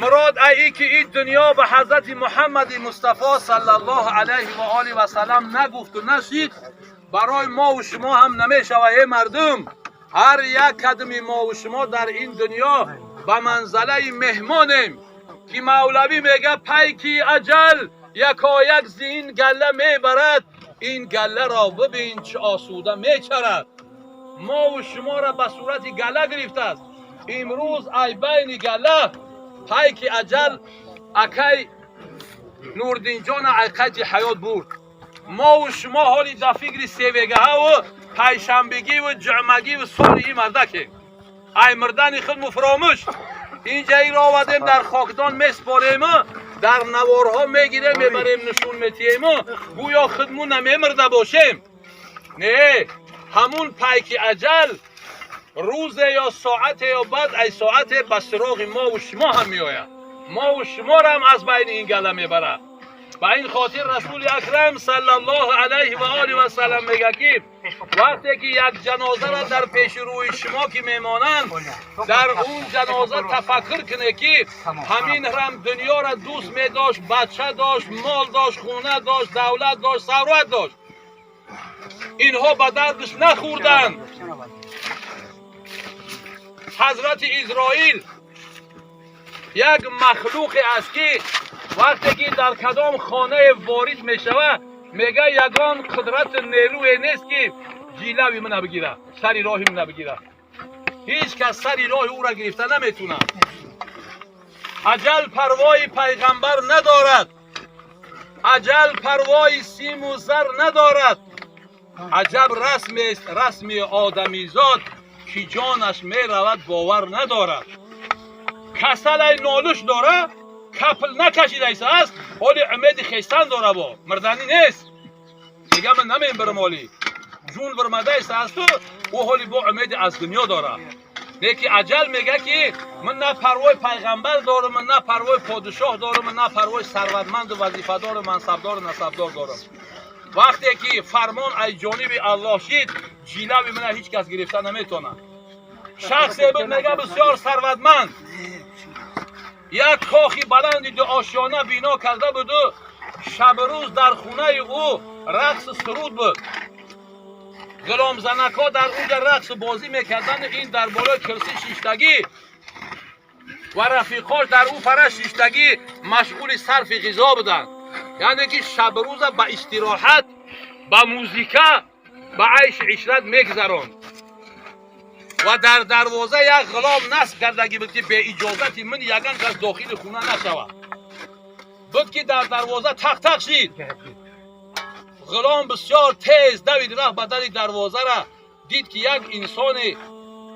Мурод ай ки ин дунё ба ҳазрати Муҳаммади Мустафо саллаллоҳу алайҳи ва олиҳи васаллам нагуфту нашид, барои мову шумо ҳам намешавад. Эй мардум, ҳар як қадами мову шумо дар ин дунё ба манзалаи меҳмонем, ки Мавлавӣ мега: «Пайки аҷал якояк зи ин галла мебарад, ин галларо бибин, чӣ осуда мечарад». Мову шуморо ба сурати галла гирифтааст. Имрӯз ай байни галла пайки аҷал акай Нурдинҷона ай қайди ҳаёт бурд. Мову шумо ҳоли дар фикри севегаҳаву пайшанбегиву ҷумъагиву соли ин мардакем. Ай мурдани худ муфаромӯш инҷа иро овардем, дар хокдон меспорему, дар наворҳо мегирем, мебарем, нишон метиҳему, гӯё худму намемирда бошем. Не, ҳамун пайки аҷал рӯзе ё соате ё баъд ай соате ба сироғи мову шумо ҳам меояд, мову шуморо ҳам аз байни ин гала мебарад. Ба ин хотир Расули Акрам саллаллоҳу алайҳи ва олиҳи васаллам мега, ки вақте ки як ҷанозаро дар пеши рӯи шумо ки мемонанд, дар он ҷаноза тафаккур кунед, ки ҳамин ҳам дунёро дӯст медошт, бача дошт, мол дошт, хона дошт, давлат дошт, сарват дошт. Инҳо ба дардаш нахӯрданд. Ҳазрати Изроил як махлуқе аст, ки вақте ки дар кадом хонае ворид мешавад, мега: «Ягон қудрати нерӯе нест, ки ҷилави мана бигира, сари роҳи мана бигира». Ҳеҷ кас сари роҳи ӯра гирифта наметунад. Аҷал парвои пайғамбар надорад, аҷал парвои симу зар надорад. Аҷаб расмест расми одамизод, ки ҷонаш меравад, бовар надорад. Касалай нолуш дора, капл накашидайса аст, ҳоли умеди хестан дора, бо мирданӣ нест. Мега: «Ман намембирам». Ҳоли ҷун бирмадайса асту ӯ ҳоли бо умеди аз дунё дора. Леки аҷал мега, ки ман на парвои пайғамбар дорам, на парвои подишоҳ дорам, на парвои сарватманду вазифадору мансабдору насабдор дорам. Вақте ки фармон аз ҷониби Аллоҳ шид, ҷилави мана ҳеҷ кас гирифта наметавонад. Шахсе буд, мега, бисёр сарватманд, як кохи баланди дуошёна бино карда буду, шабу рӯз дар хонаи ӯ рақсу суруд буд. Ғуломзанакҳо дар унҷа рақсу бозӣ мекарданд. Ин дар болои кирсӣ шиштагӣ ва рафиқош дар ӯ фара шиштагӣ машғули сарфи ғизо буданд. Яъне ки шабу рӯза ба истироҳат, ба музика, ба айши ишрат мегузаронд. Ва дар дарвоза як ғулом насб кардагӣ буд, ки беиҷозати мин яган кас дохили хона нашавад. Буд, ки дар дарвоза тақ-тақ шид. Ғулом бисёр тез давид, рафт ба дари дарвозара, дид, ки як инсоне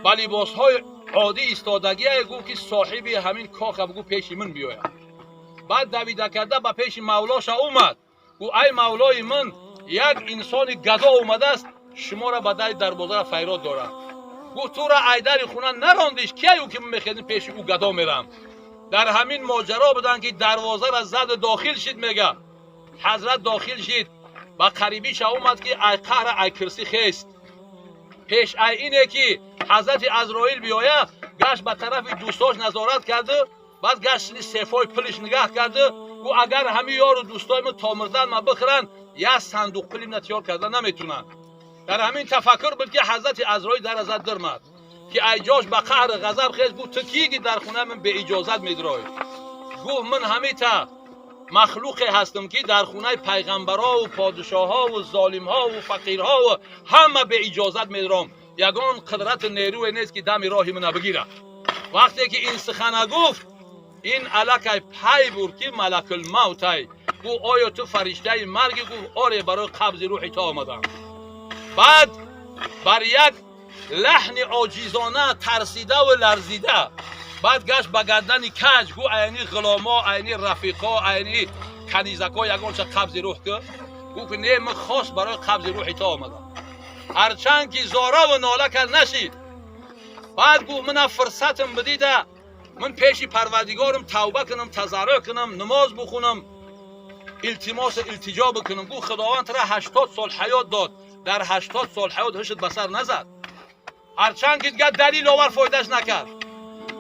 ба либосҳои оддӣ истодагие. Гуфт, ки соҳиби ҳамин коха бигӯ пеши мин биёяд. Баъд давида карда ба пеши мавлоша омад. Гӯ: «Ай мавлои мин, як инсони гадо омадааст, шуморо ба дари дарвозара файрод дорад». Гуфт: «Тура ай дари хона нарондиш, кияю, ки мехезем, пеши ӯ гадо мерам?» Дар ҳамин моҷаро буданд, ки дарвозара заду дохил шид. Мега, ҳазрат дохил шид, ба қарибиша омад, ки ай қаҳра ай кирсӣ хест. Пеш ай ине ки ҳазрати Азроил биёя, гашт, ба тарафи дӯстош назорат карду, баъд гашт, сефои пулиш нигаҳ карду, гӯ: «Агар ҳамин ёру дӯстои мо то мурдан ма бихӯранд, як сандуқ пулимна тиёр карда наметунанд». Дар ҳамин тафаккур буд, ки ҳазрати Азроил дар зад, дирмад, ки айҷош ба қаҳру ғазаб хез. Гуфт: «Ту кӣ, ки дар хонаи ман беиҷозат медироӣ?» Гуфт: «Ман ҳамита махлуқе ҳастам, ки дар хонаи пайғамбарову подишоҳову золимҳову фақирҳову ҳама беиҷозат медиром. Ягон қудрату нерӯе нест, ки дами роҳи мана бигирад». Вақте ки ин сухана гуфт, ин аллакай пай бурд, ки малакулмавтай. Гуфт: «Оё ту фариштаи маргӣ?» Гуфт: «Оре, барои қабзи рӯҳи ту омадам». Баъд бар як лаҳни оҷизона, тарсидаву ларзида, баъд гашт ба гардани каҷ, гӯ: «Айни ғуломо, айни рафиқо, айни канизако ягонча қабзи рӯҳ кӯ». Гӯ, ки не, ман хос барои қабзи рӯҳи ту омадам. Ҳарчанд ки зораву нола кард, нашид. Баъд гуфт: «Мана фурсатам бидида, ман пеши Парвардигорам тавба кунам, тазарруъ кунам, намоз бихонам, илтимосу илтиҷо бикунам». Гуфт: «Худованд тура 80 сол ҳаёт дод, дар 80 сол ҳаёт ҳушт ба сар назад». Ҳарчанд ки дигар далил овар, фоидаш накард.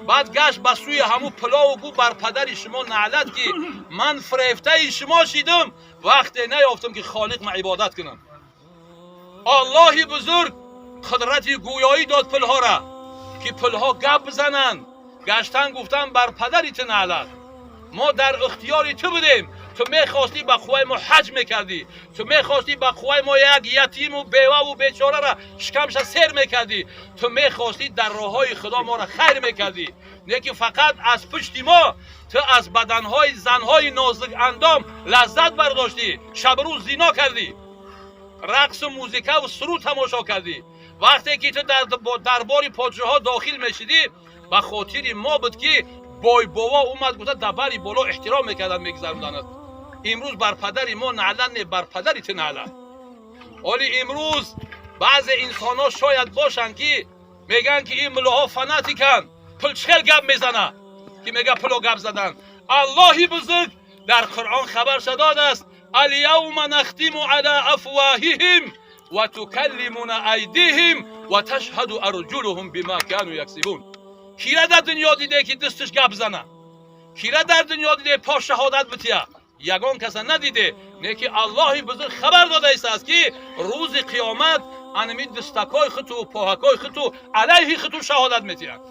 Баъд гашт ба сӯи ҳамун пилову гуфт: «Бар падари шумо наълат, ки ман фирефтаи шумо шидам, вақте наёфтам, ки Холиқ ма ибодат кунам». Аллоҳи бузург қудрати гӯёӣ дод пилҳора, ки пилҳо гап бизананд. Гаштан гуфтан: «Бар падари ту наълат, мо дар ихтиёри ту будем, ту мехостӣ, ба қувваи мо ҳаҷ мекардӣ, ту мехостӣ, ба қувваи мо як ятиму беваву бечораро шикамша сер мекардӣ, ту мехостӣ, дар роҳҳои Худо моро хайр мекардӣ, лекин фақат аз пушти мо ту аз баданҳои занҳои нозикандом лаззат бардоштӣ, шабрӯз зино кардӣ, рақсу музикаву суруд тамошо кардӣ. Вақте ки ту дар дарбори подшоҳҳо дохил мешидӣ, ба хотири мо буд, ки бойбово омад гуфта, дар бари боло эҳтиром мекарданд, мегузаронданд. Имрӯз бар падари мо наълат не, бар падари ту наълат». Ҳоли имрӯз баъзе инсонҳо шояд бошанд, ки мегӯянд, ки ин муллоҳо фанатиканд, пул чӣ хел гап мезана, ки мега пуло гап задан. Аллоҳи бузург дар Қуръон хабарша додааст: «Алявма нахтиму ала афвоҳиҳим ва тукаллимуна айдиҳим ва ташҳаду арҷулуҳум бима кану яксибун». Кира дар дунё диде, ки дасташ гап зана? Кира дар дунё диде, по шаҳодат бития? Ягон каса надиде. Не ки Аллоҳи бузург хабар додаистааст, ки рӯзи қиёмат анами дастакҳои хуту поҳакҳои хуту алайҳи хуту шаҳодат метиҳанд.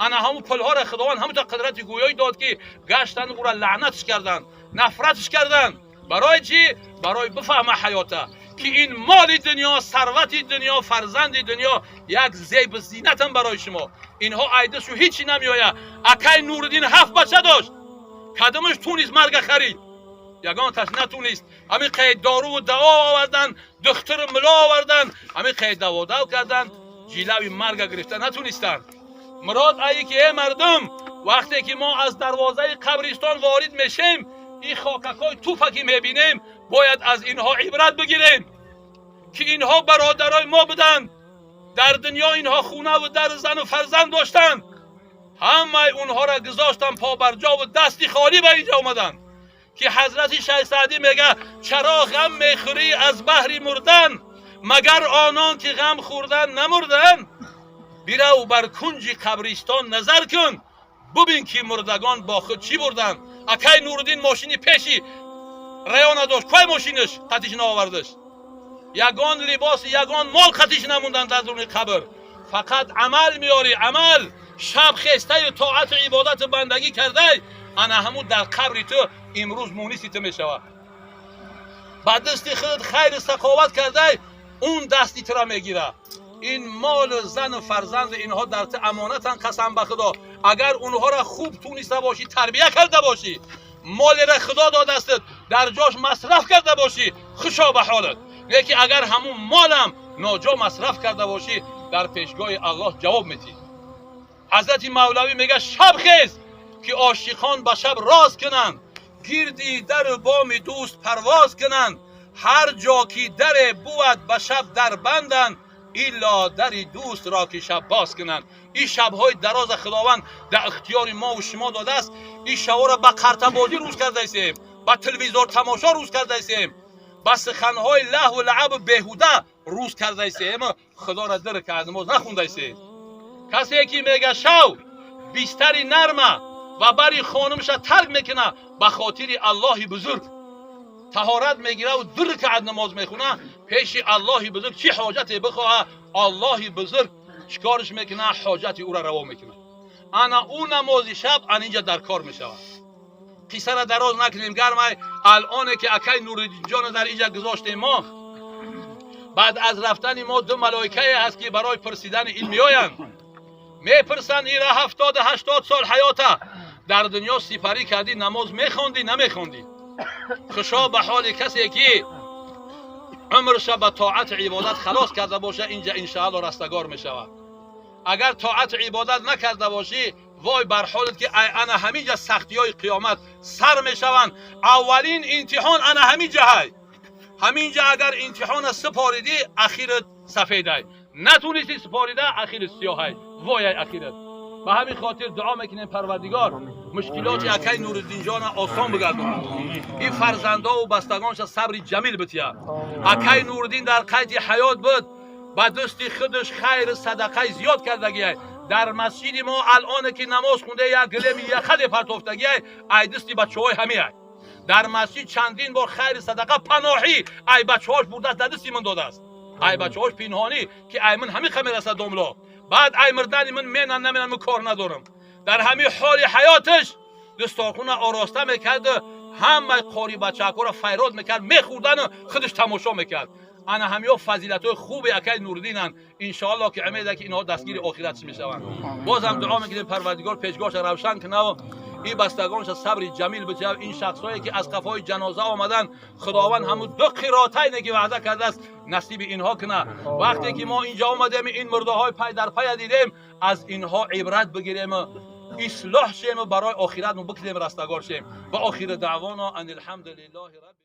Ана ҳамун пулҳоро Худованд ҳамута қудрати гӯёӣ дод, ки гаштанд, ӯра лаънатш карданд, нафратш карданд. Барои чӣ? Барои бифаҳма ҳаёта, ки ин моли дунё, сарвати дунё, фарзанди дунё як зебу зинатам барои шумо. Инҳо айдасу ҳичи намеояд. Акай Нуриддин ҳафт бача дошт, кадомаш тунист марга харид? Ягонташ натунист. Ҳамин қайд доруву даво овардан, духтуру муло овардан, ҳамин қайд даводав кардан, ҷилави марга гирифта натунистанд. Мурод ае ки, э мардум, вақте ки мо аз дарвозаи қабристон ворид мешем, ин хокакҳои тупа ки мебинем, бояд аз инҳо ибрат бигирем, ки инҳо бародарои мо буданд дар дунё, инҳо хунаву дару зану фарзанд доштанд, ҳамаи онҳоро гузоштанд побарҷову дасти холӣ ба инҷа омаданд. Ки ҳазрати Шайх Саъдӣ мега: «Чаро ғам мехӯрӣ аз баҳри мурдан? Магар онон ки ғам хӯрдан намурданд? Бирав, бар кунҷи қабристон назар кун, бубин, ки мурдагон бо худ чӣ бурданд». Акай Нуриддин мошини пеши района дошт, кой мошинаш қатиш наовардаш, ягон либос, ягон мол қатиш намондан дар дуни қабр. Фақат амал меёрӣ, амал шаб хестаю тоату ибодату бандагӣ кардай, ана ҳамун дар қабри ту имрӯз муниси ту мешавад. Ба дасти худ хайру сақоват кардай, он дасти тура мегирад. Ин молу зану фарзанду инҳо дар ту амонатан. Қасам ба Худо, агар онҳоро хуб туниста бошӣ, тарбия карда бошӣ, молеро Худо додастат, дар ҷош масраф карда бошӣ, хушо ба ҳолат. Лекин агар ҳамун молам ноҷо масраф карда бошӣ, дар пешгоҳи Аллоҳ ҷавоб метиҳӣ. Ҳазрати Мавлавӣ мега: «Шаб хез, ки ошиқон ба шаб роз кунанд, гирди дару боми дӯст парвоз кунанд. Ҳар ҷо ки даре бувад, ба шаб дар банданд, илло дари дӯстро, ки шаб боз кунанд». Ин шабҳои дароза Худованд дар ихтиёри мову шумо додааст. Ин шабҳоро ба қартабозӣ рӯз кардаистем, ба телевизор тамошо рӯз кардаистем, ба суханҳои лаҳву лаъабу беҳуда рӯз кардаистем, Худоро ду ракаат намоз нахондаистем. Касе ки мега, шав бистари нарма ва бари хонумша тарк мекуна, ба хотири Аллоҳи бузург таҳорат мегираву ду ракаат намоз мехуна, пеши Аллоҳи бузург чӣ ҳоҷате бихоҳа, Аллоҳи бузург чикориш мекуна? Ҳоҷати ӯра раво мекунад. Ана ӯ намози шаб ан инҷа дар кор мешавад. Қиссара дароз накунем. Гармай алоне ки акай Нуриддинҷона дар инҷа гузоштем мо, баъд аз рафтани мо ду малоикае ҳаст, ки барои пурсидани илм меоянд, мепурсанд ира: 70-80 сол ҳаёта дар дунё сипарӣ кардӣ, намоз мехондӣ, намехондӣ? Хушо ба ҳоли касе, ки умрша ба тоату ибодат халос карда боша, инҷа иншаалло растагор мешавад. Агар тоату ибодат накарда бошӣ, вой бар ҳолат, ки ана ҳаминҷа сахтиҳои қиёмат сар мешаванд. Аввалин имтиҳон ана ҳаминҷа ҳай. Ҳаминҷа агар имтиҳона супоридӣ, ахират сафедай, натунистӣ супорида, ахират сиёҳай, войай ахират. Ба ҳамин хотир дуо мекунем: Парвардигор мушкилоти акай Нуриддинҷона осон бигардонад, ин фарзандову бастагонша сабри ҷамил битиҳад. Акай Нуриддин дар қайди ҳаёт буд, ба дасти худаш хайру садақаи зиёд кардагиай. Дар масҷиди мо алоне ки намоз хунда, як гилеми яхаде партофтагӣ ай дасти бачаҳои ҳамиай. Дар масҷид чандин бор хайри садақа паноҳӣ ай бачаҳош бурдааст, дар дасти ман додааст. Ай бачаҳош пинҳонӣ, ки ай ман ҳамин қа мерасад домло. Баъд ай мирдани ман менан, наменан, ман кор надорам. Дар ҳамин ҳоли ҳаёташ дастархона ороста мекард, ҳамаи қори бачаҳакоро файрод мекард, мехӯрдану худаш тамошо мекард. Ана ҳамиҳо фазилатҳои хуби акай Нуриддинанд. Иншоалло, ки умеда ки инҳо дастгири охиратш мешаванд. Бозам дуо мекунем, Парвардигор пешгоҳша равшан кунаву ин бастагонша сабри ҷамил битиҳад. Ин шахсҳое ки аз қафои ҷаноза омаданд, Худованд ҳамун ду қиротайне ки ваъда кардааст, насиби инҳо кунад. Вақте ки мо инҷо омадем, ин мурдаҳои пай дар пая дидем, аз инҳо ибрат бигирему ислоҳ шему барои охиратмо бикунем, растагор шем. Ва охири даъвоно ан алҳамдулиллоҳи рабби.